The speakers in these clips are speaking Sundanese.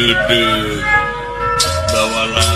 Deudeuh dawala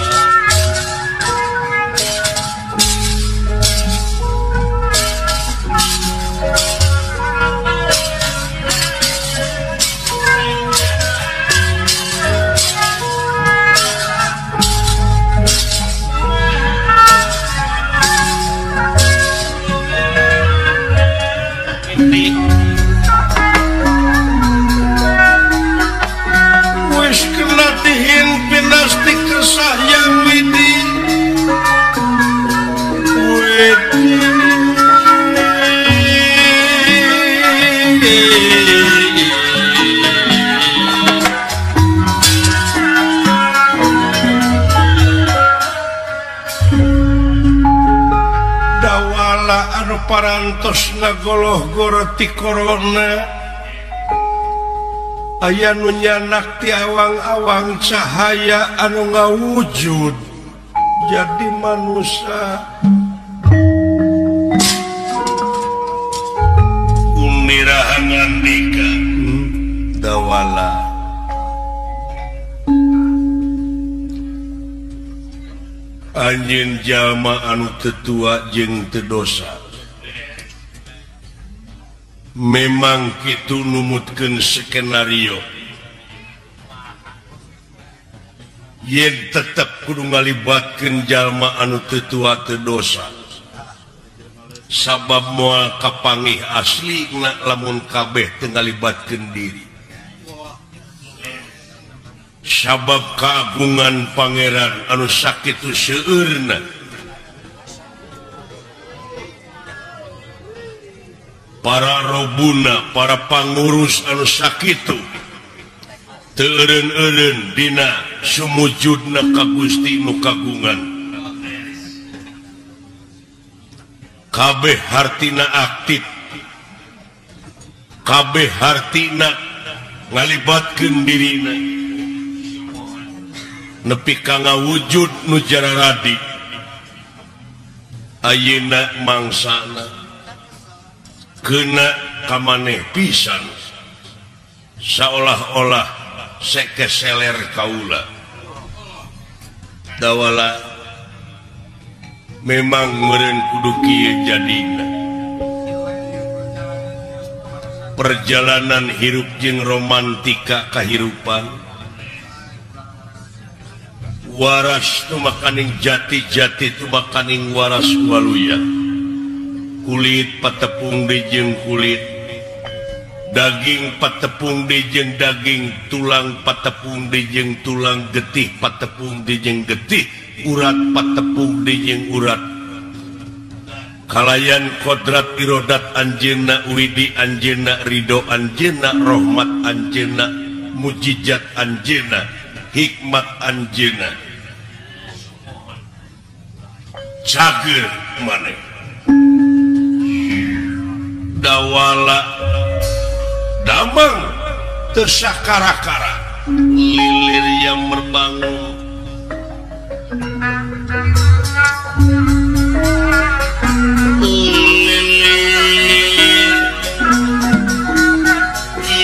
parantos ngagoloh-goro ti korona aya nu nyanak ti awang-awang cahaya anu ngawujud jadi manusia. Umirahan ngandika dawala anjeun jalma anu teu tua jeung teu dosa. Memang kitu numutkeun skenario yen tetep kudu ngalibatkeun jalma anu teu tua teu dosa sabab moal kapangih asli na lamun kabeh teu ngalibatkeun diri sabab kagungan pangeran anu sakitu seueurna para robuna, para pangurus anu sakitu teu eureun-eureun dina sumujudna ka Gusti nu kagungan kabeh hartina aktif kabeh hartina ngalibatkeun dirina nepi ka ngawujud nu jararadi ayeuna mangsana kena kamaneh pisan seolah-olah sekeseler kaula dawala memang meureun kudu kieu jadina perjalanan hirup jeung romantika kahirupan waras tumakaning jati-jati tumakaning waras waluya kulit patepung dijeng kulit daging patepung dijeng daging tulang patepung dijeng tulang getih patepung dijeng getih urat patepung dijeng urat kalayan kodrat irodat anjeunna widi anjeunna ridho anjeunna rahmat anjeunna mujizat anjeunna hikmat anjeunna cager maneh dawala damang tersakara-kara lilir yang merbangun lilir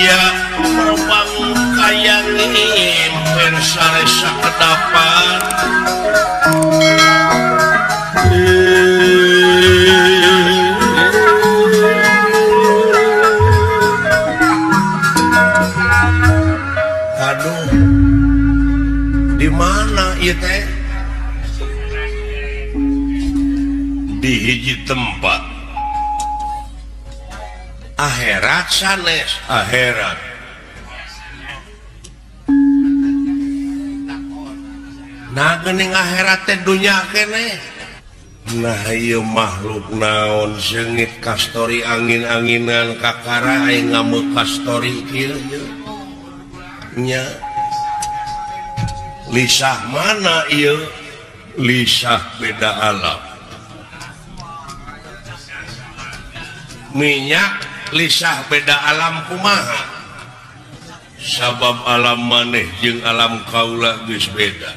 ya merbangun kaya ngimpen saresa kedapan. Teh di hiji tempat akhirat sanes akhirat nah geuning akhirat teh dunya keneh nah ieu makhluk naon seungit kastori angin-anginan kakara aing ngameuk kastori kieu nya lisah mana ieu lisah beda alam minyak lisah beda alam kumaha sabab alam maneh jeung alam kaula geus beda.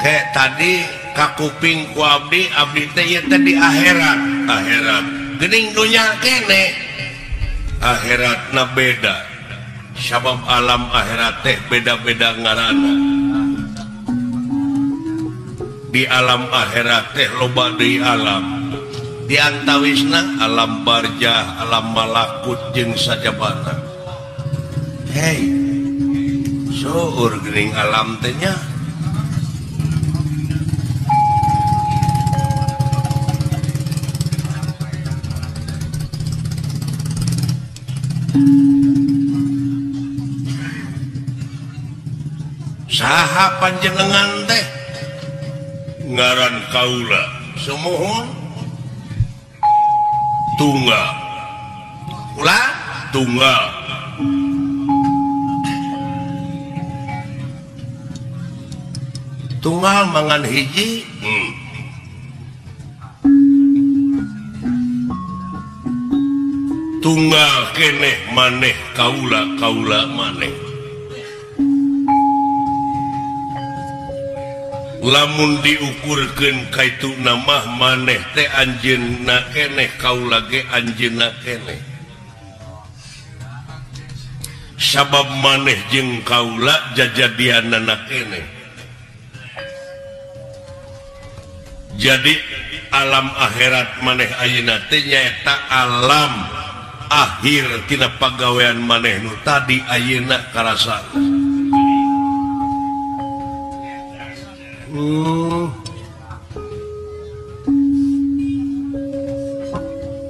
Kayak tadi kakuping ku abdi, abdi teh ieu teh di akhirat, akhirat. Geuning dunya keneh akhiratna beda. Sabab alam akhirat teh beda-beda ngaranna. Di alam akhirat teh loba deui alam. Di antawisna alam barjah, alam malakut jeung sajabana. Hei, seueur geuning alam teh nya. Saha panjenengan teh? Ngaran kaula sumuhun tunggal ulah tunggal tunggal mangan hiji. Tunggal keneh maneh kaula kaula maneh. Lamun diukurkeun kaitu namah maneh teh anjeunna keneh kaula ge anjeunna keneh. Sabab maneh jeung kaula jajadianana keneh. Jadi alam akhirat maneh ayeuna teh nyaeta alam akhir tina pagawean maneh nu tadi ayeuna karasana.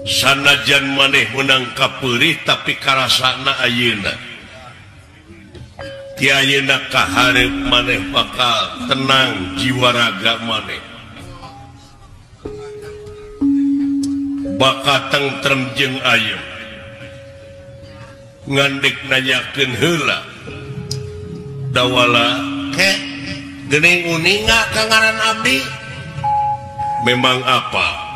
Sanajan maneh menang kapeurih tapi karasana ayeuna. Ti ayeuna kahareup maneh bakal tenang jiwa raga maneh. Bakal tentrem jeung ayem. Ngandek nanyakeun heula. Dawala ke geuning uninga ka ngaran abdi? Memang apa?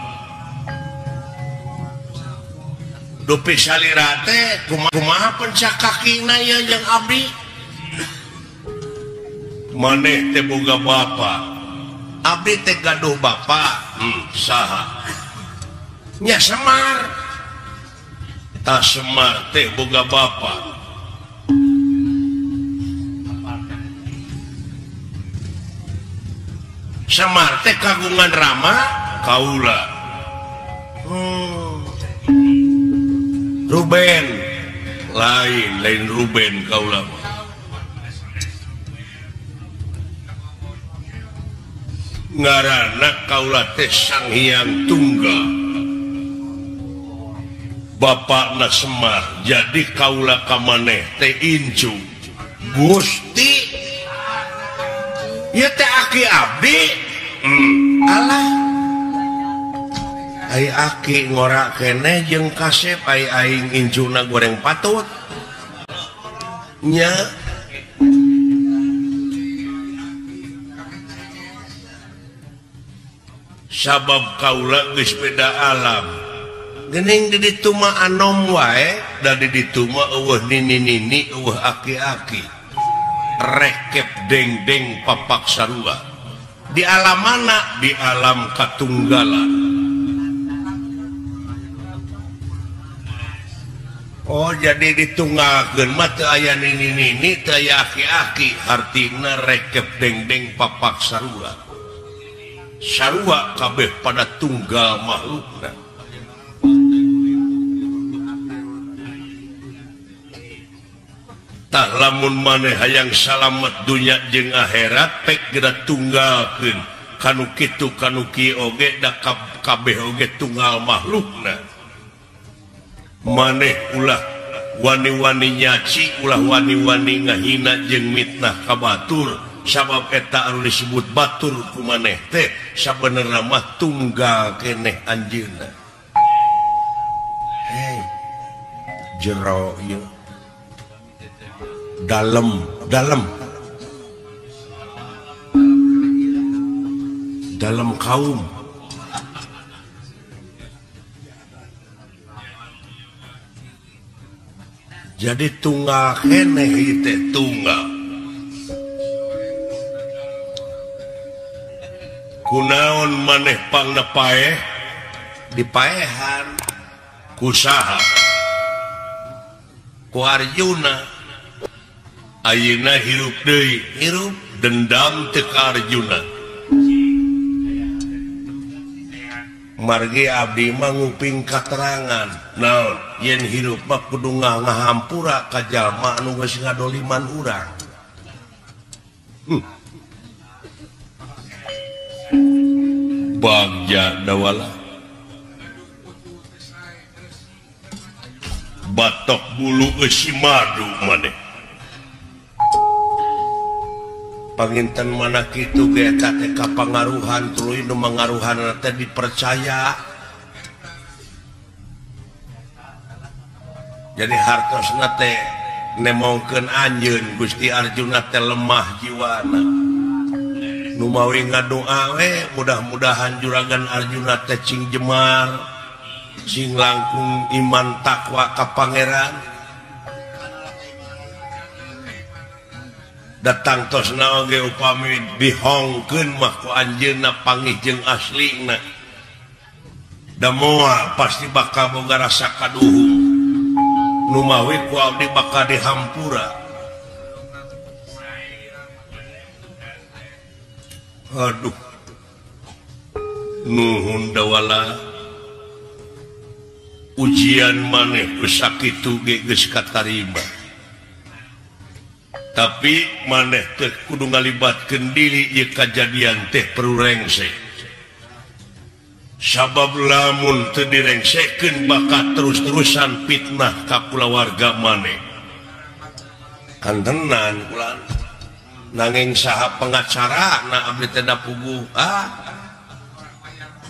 Dupi salira teh kumaha pencak kakina ieu jeung abdi? Maneh teh boga bapa. Abdi teh gaduh bapa. Saha? Nya Semar. Tah Semar teh boga bapa. Semar teh kagungan Rama kaula. Ruben lain lain Ruben kaula mah. Ngaranna kaula teh Sang Hyang Tunggal. Bapakna Semar jadi kaula ka maneh teh incu. Gusti ieu teh aki abdi. Alah ai aki ngora keneh jeung kasep ai aing incuna goreng patut nya. Sabab kaula geus beda alam geuning di ditu mah anom wae da di ditu mah eueuh nini-nini eueuh aki-aki rekep deng-deng papak sarua. Di alam mana? Di alam katunggalan. Oh jadi ditunggalkeun mah teu aya nini-nini teu aya aki-aki, artina rekep deng-deng papak sarua. Sarua kabeh pada tunggal makhlukna. Tah lamun maneh hayang salamet dunya jeung akhirat pek geura tunggalkeun kanu kitu kanu kieu oge da kabeh oge tunggal makhlukna. Maneh ulah wani-wani nyaci, ulah wani-wani ngahina jeung mitnah ka batur, sabab eta anu disebut batur ku maneh teh sabenerna mah tunggal keneh anjeunna. Hei, jero ieu. Dalam, dalam, dalam kaum. Jadi tunggal keneh ieu teh tunggal. Kunaon maneh pangna paeh dipaehan. Kusaha ku Arjuna ayeuna hirup deui hirup dendam teu ka Arjuna margi abdi mah nguping katerangan naon yen hirup mah kudu ngahampura ka jalma anu geus ngadoliman urang. Bagja dawala batok bulu eusi madu maneh panginten mana kitu ge eta teh kapangaruhan tuluy nu mangaruhanna teh dipercaya jadi hartosna teh nemongkeun anjeun Gusti Arjuna teh lemah jiwana nu mawi ngadoa we mudah-mudahan juragan Arjuna teh cing jemar sing langkung iman takwa ka pangeran datang tosna oge upami dihongkeun mah ku anjeunna pangih jeung aslina da moal pasti bakal boga rasa kaduhung nu mawi ku abdi bakal dihampura. Aduh nuhun dawala ujian maneh ku sakitu ge geus katarima tapi maneh teh kudu ngalibatkeun diri ieu kajadian teh perlu rengse sabab lamun teu direngsekeun bakal terus-terusan fitnah ka kulawarga maneh kantenan kula nanging saha pengacara na abdi teh da puguh ah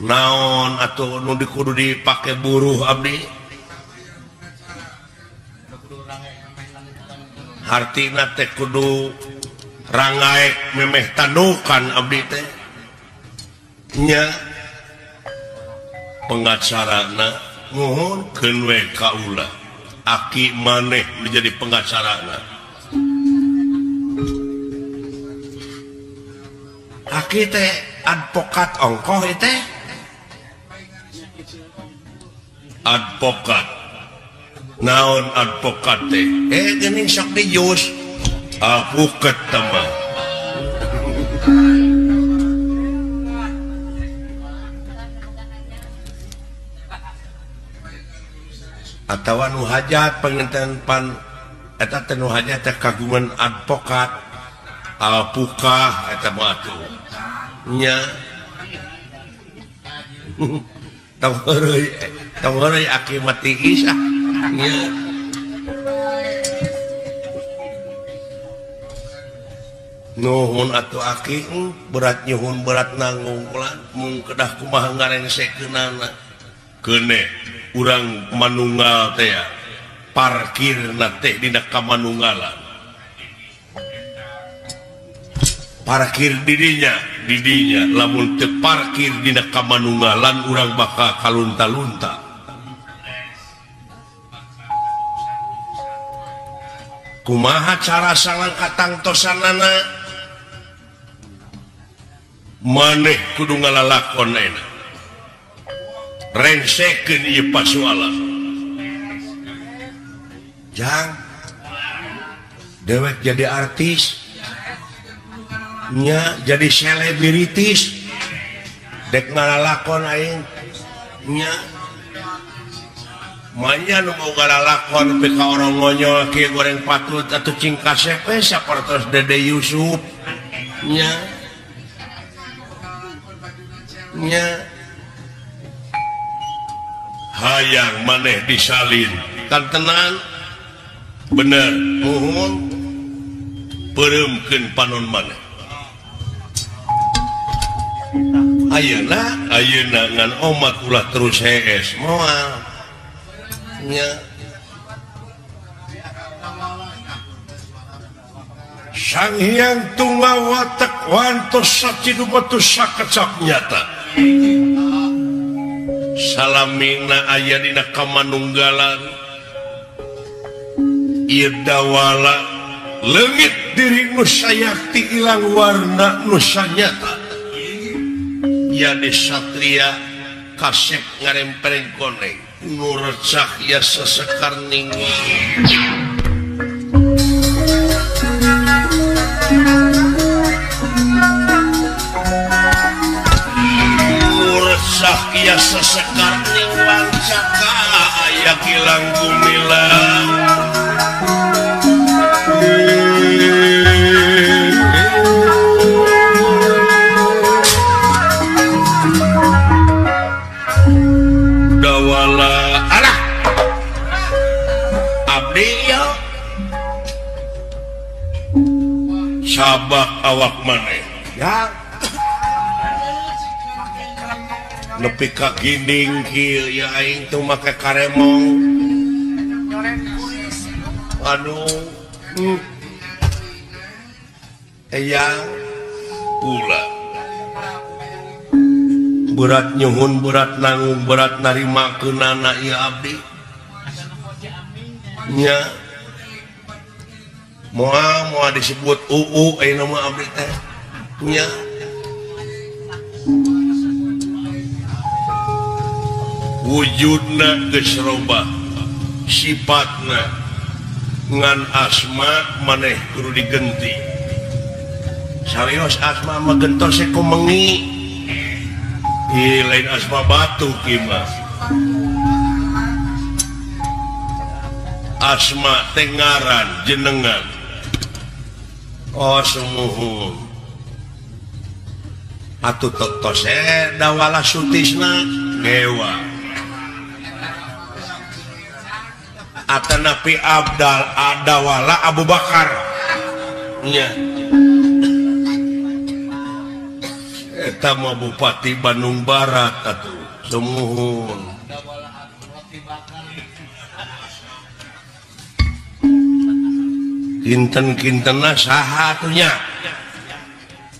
naon atuh nu kudu dipake buruh abdi hartina teh kudu rangaek memeh tandukan abdi teh nya pengacarana nuhunkeun we kaula aki maneh menjadi pengacarana aki teh advokat ongkoh teh advokat naon advokat teh geuning sok dijus alpukat mah atawa nu hajat panginten pan eta teh nu hajat teh kagungan advokat alpukah eta mah atuh nya tong heureuy aki mati isah nya nuhun atuh aki berat nyuhun berat nanggung ulah mung kedah kumaha ngarengsekeunana keuneh urang manunggal teh ya parkirna teh dina kamanunggalan parkir didinya lamun teu parkir dina kamanunggalan urang bakal kalunta-lunta kumaha cara salang katangtosanana maneh kudu ngalalakon ayeuna rengsekeun ieu pasualan jang dewek jadi artis nya jadi selebritis dek ngalalakon aing nya manya nu boga lalakon nepi ka orang ngonyol kieu goreng patut atuh cing kasep we sapertos Dede Yusuf nya nya hayang maneh disalin kan tenang bener nuhun peureumkeun panon maneh ayeuna ayeuna ngan omat ulah terus hees moal nya Sang Hyang Tunggawatek wantos sacidumetus sakecap nyata salamina aya dina kamanunggalan ieu dawala leungit diri nu sayakti ilang warna nu sanyata yani satria kasep ngarempereng koneng. Nu recak ya sesekar ning Nu recak ya sesekar ning wancaka aya kilang gumilang. Dawala alah abdi ya sabak awak maneh ya nepi ka ginding kieu ya aing teu make karemong. Aduh eyang pula berat nyuhun berat nanggung berat narimakeunana ieu abdi nya moal moal disebut uu ayeuna mah abdi teh nya wujudna geus robah sifatna ngan asma maneh kudu digenti sarios asma mah gentos ku mengi. Ih, lain asma batu kieu mah. Asma teh ngaran jenengan. Oh sumuhun. Atuh tos dawala sutisna gewa. Atanapi Abdal adawala Abu Bakar. Nya. Eta mah Bupati Bandung Barat atuh sumuhun. Kinten-kintenna saha atuh nya?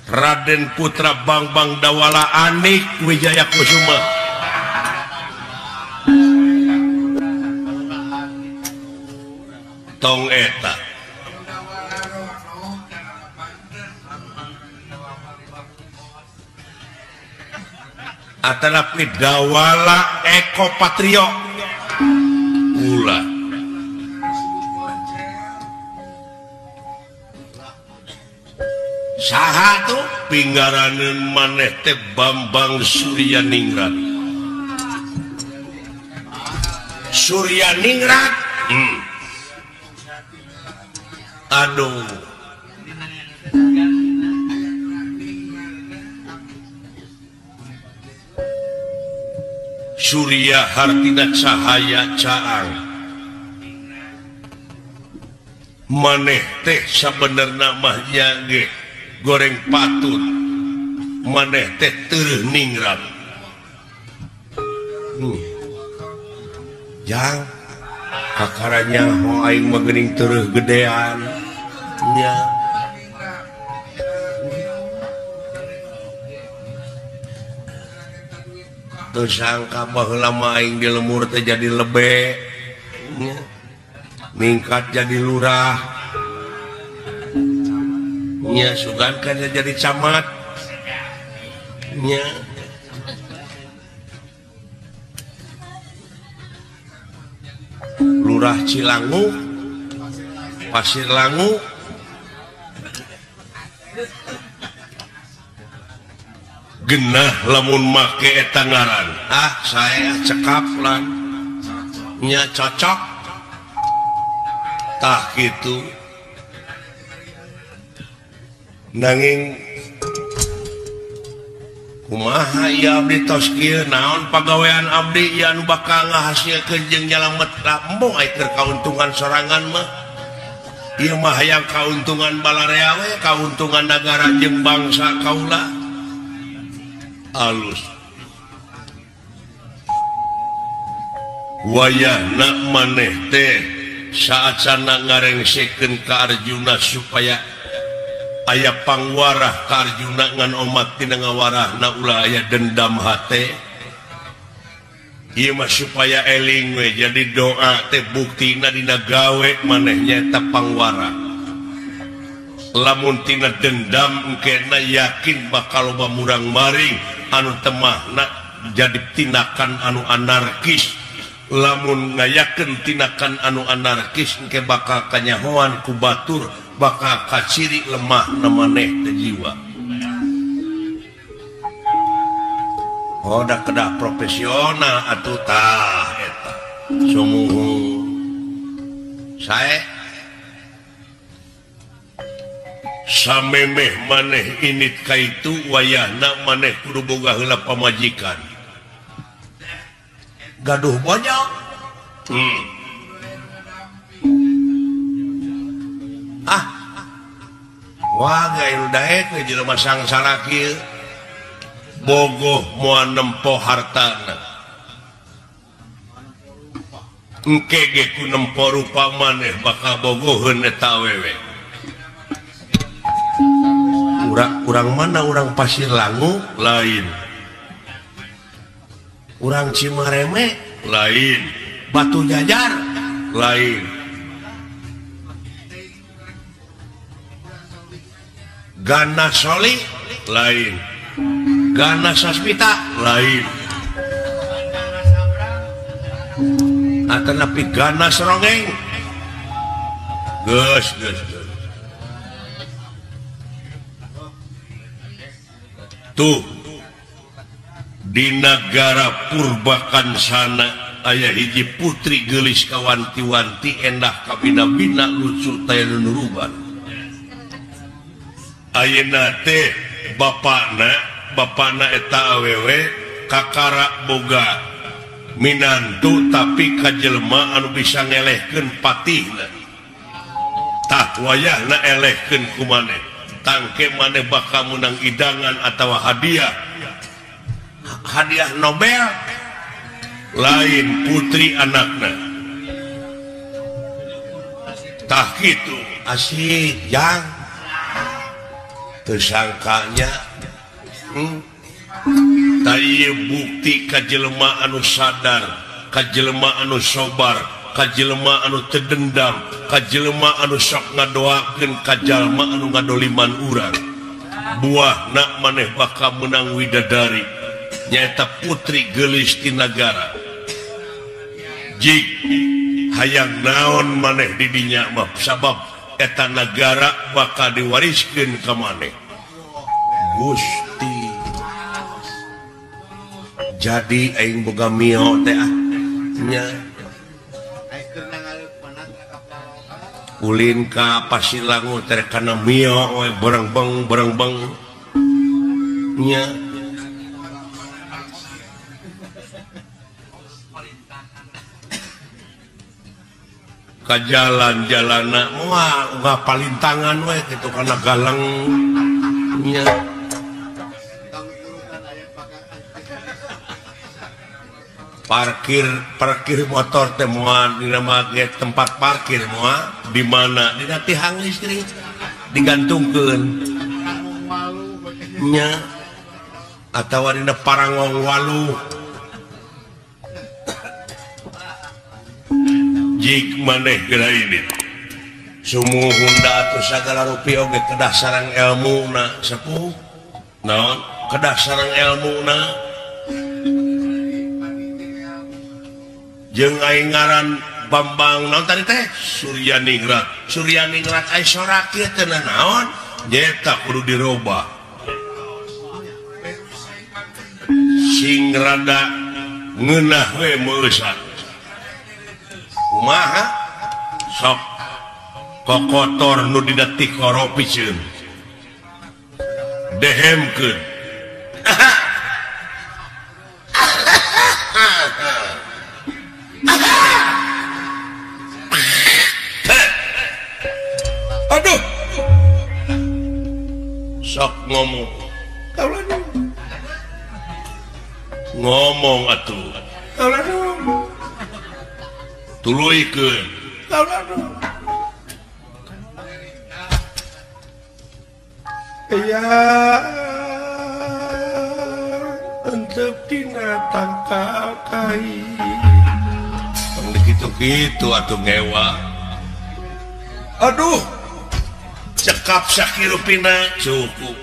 Raden Putra Bangbang Dawala Anik Wijaya Kusuma. Tong eta. Atanapi Dawala Eko Patrio ulah. Saha tuh pinggaraneun maneh teh Bambang Suryaningrat. Suryaningrat. Aduh. Surya hartina cahaya caang. Maneh teh sabenerna mah nya ge goreng patut. Maneh teh teureun ningrat. Jang kakaranya ho aing mah geuning teureun gedean. Nya. Teu sangka baheula mah aing di lemur teh jadi lebe. Nya. Ningkat jadi lurah. Nya sugan kan jadi camat. Nya. Lurah Cilangu, Pasir Langu. Genah lamun make eta ngaran. Ah, saya cekap lan. Nya cocok. Tah kitu. Nanging kumaha ieu abdi tos kieu naon pagawean abdi ieu anu bakal ngahasilkeun jeung nyalamet embung ai keur kauntungan sorangan mah. Ieu mah hayang kauntungan balarea we, kauntungan nagara jeung bangsa kaula. Alus. Wayahna maneh teh saacana ngarengsekeun ka Arjuna supaya aya pangwarah ka Arjuna ngan omat tina ngawarahna ulah aya dendam hate. Ieu mah supaya eling we jadi doa teh buktina dina gawe maneh nyaeta pangwarah. Lamun tina dendam engkena yakin bakal loba murang maring anu temahna jadi tindakan anu anarkis Lamun ngayakeun tindakan anu anarkis engke bakal kanyahoan ku batur, bakal kaciri lemah na maneh teh jiwa. Oh da kedah profesional atuh tah eta. Sumuhun. Sae samemeh maneh init ka itu wayahna maneh kudu boga heula pamajikan. Gaduh banyak. Ah. Wah, gael daek we jelema sangsara kieu. Bogoh moal nempo hartana. Engke ge ku nempo rupa maneh bakal bogoheun eta awewe. Urang mana urang Pasir Langu lain. Urang Cimareme lain, Batu Jajar lain. Gana Soli lain, Gana Sasmita lain. Atanapi Gana Serongeng. Geus geus geus. Tuh di nagara Purbakansana aya hiji putri geulis kawanti-wanti endah kabina-bina lucu taya nu nuruban. Ayeuna teh bapana eta awewe kakara boga minantu tapi ka jelema anu bisa ngelehkeun patihna. Tah wayahna elehkeun ku maneh. Tangke maneh bakal meunang idangan atawa hadiah. Hadiah Nobel lain putri anakna. Tah kitu asik jang tersangkanya. Tah ieu bukti ka jelema anu sadar, ka jelema anu sobar, ka jelema anu teu dendam, ka jelema anu sok ngadoakeun ka jalma anu ngadoliman urang. Buahna maneh bakal meunang widadari nyaeta putri geulis ti nagara. Jik hayang naon maneh di dinya mah sabab eta nagara bakal diwariskeun ka maneh. Gusti jadi aing boga mio teh ah nya ulin ka Pasir Langu teh kana mio we berengbeng berengbeng nya. Ka jalan-jalana moal unggah palintangan we kitu kana galang nya. Parkir motor teh moal dina make tempat parkir moal di mana dina tihang listrik digantungkeun nya atawa dina parangong walu. Jik maneh geura ini sumuhun da atuh sagala rupi oge kedah sareng elmuna sepuh naon kedah sareng elmuna jeung aing ngaran Bambang naon tadi teh Suryaningrat. Suryaningrat ai sorak ieu teh naon nyeta kudu dirobah sing rada ngeunah we meusan. Kumaha sok kokotor nu dina tikoro piceun dehemkeun. Aduh sok ngomong ngomong atuh tuluykeun. Iya entep dina tangkal kai tong dikitu-kitu atuh ngewa. Aduh cekap sakirupina cukup.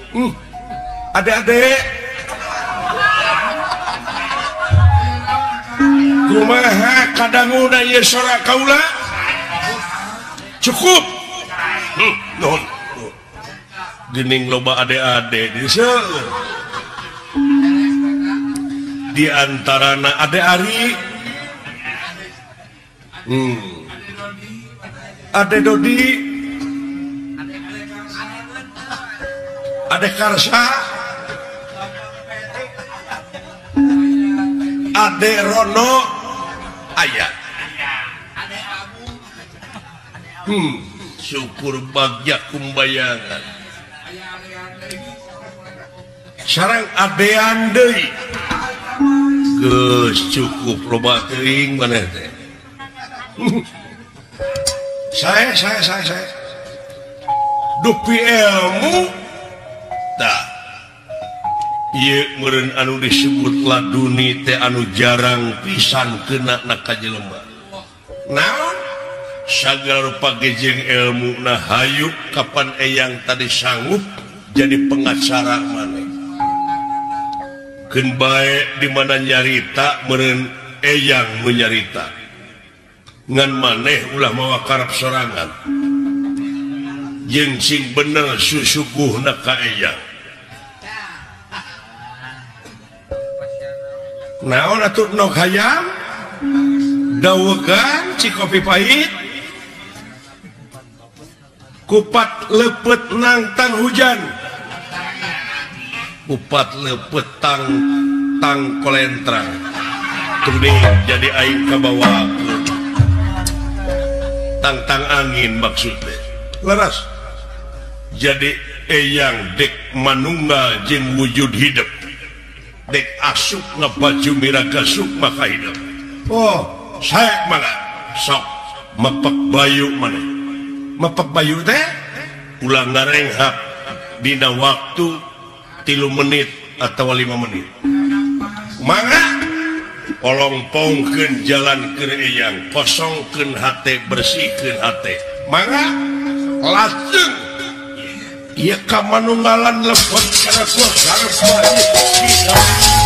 Adek-adek Kumaha kadanguna ieu sora kaula? Cukup. Nuhun. Gening loba ade-ade di seueur. Di antarana ade Ari. Ade Dodi. Ade Karsa. Ade Rono aya. Syukur bagja kumbayangan. Sareng adean deui. Geus cukup loba teuing maneh teh. Saya. Dupi ilmu tah. Ieu meureun anu disebut laduni teh anu jarang pisan kena na ka jelema. Naon? Sagala rupa ge jeung ilmu na hayu kapan eyang tadi sanggup jadi pengacara maneh. Keun bae di mana nyarita meureun eyang nu nyarita. Ngan maneh ulah mawa karep sorangan. Jeung sing bener susuguhna ka eyang. Naon atuh nok hayam? Dawegan cikopi pahit. Kupat lepet nangtang hujan. Kupat lepet tang tang kolentrang. Tuh jadi aing kabawa tang-tang angin maksudnya. Leras. Jadi eyang dek manunggal jeung wujud hidup. Dek asup ngabaju miraga sukma ka hidup. Oh, saya mangga sok mepak bayu maneh. Mepak bayu teh ulah ngarenghap dina waktu 3 menit atau 5 menit. Mangga olongpongkeun jalan keur eyang, kosongkeun hate, bersihkeun hate. Mangga lajeng ieu ka manunggalan lebet kana kuah garep bae.